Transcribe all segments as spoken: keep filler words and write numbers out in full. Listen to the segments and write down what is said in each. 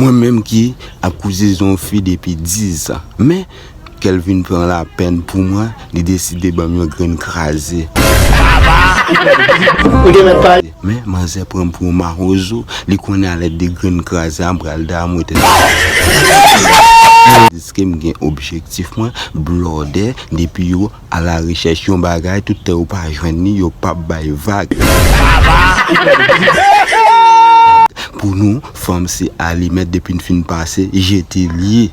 Mwen menm ki ap kouzeze yon fi depi diz an. Men, kè l vin pran lapèn pou mwen, li deside ban m yon grenn kraze. Ou te mèt pale. Men, manzè pran m pou yon mawozo, li konnen alèd de grenn kraze a, m pral damou tèt. Diske m gen objektif mwen, blòdè, depi yo a la rechèch yon bagay, tout tan yo pa jwenn li, yo p ap bay vag. Pou nou, fanm se alimèt, depi n fin pase, jete l ye.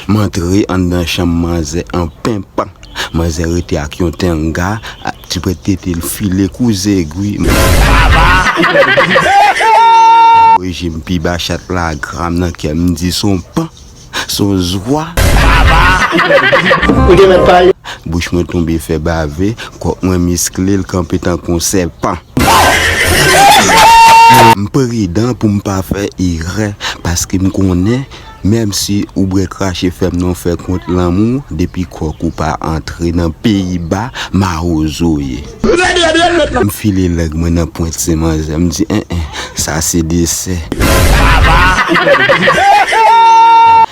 M antre anndan chanm manzè an penpan. Manzè rete ak yon tanga, a, ti pwèt tete l file kou zegwi. Rejim pi ba chat la gra m nan kè m di s on pan. S on zwa. Ou te mèt pale. Bouch mwen tonbe fè bave, kòk mwen miskle, l kanpe tankou yon sèpan. M pridan pou m pa fè erè, paske m konnen, menm si ou bwè krache fè m non fè kont lanmou, depi kòk ou pa antre nan peyi ba, mawozo ye. M file lang mwen nan pwent sen manzè, m di, en, en, sa se desè.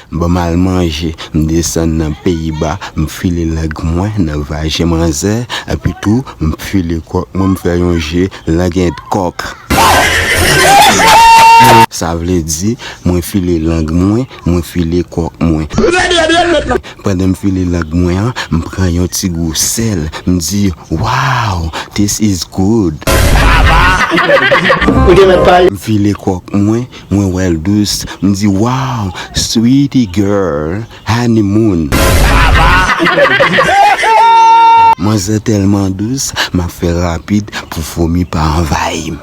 M ban m al manje, m desann nan peyi ba, m file lang mwen nan vajen manzè, epi tou, m file kòk mwen, m fè yon je lang èd kòk. Sa vle di, mwen file lang mwen, mwen file kòk mwen. Pandan m file lang mwen an, m pran yon ti gou sèl, m di, "Wow, this is good." Ou te mèt pale. M file kòk mwen, mwen wè l dous, m di, "Wow, sweetie girl, honeymoon." Manzè tèlman dous, m ap fè rapid pou fomi pa anvayi m.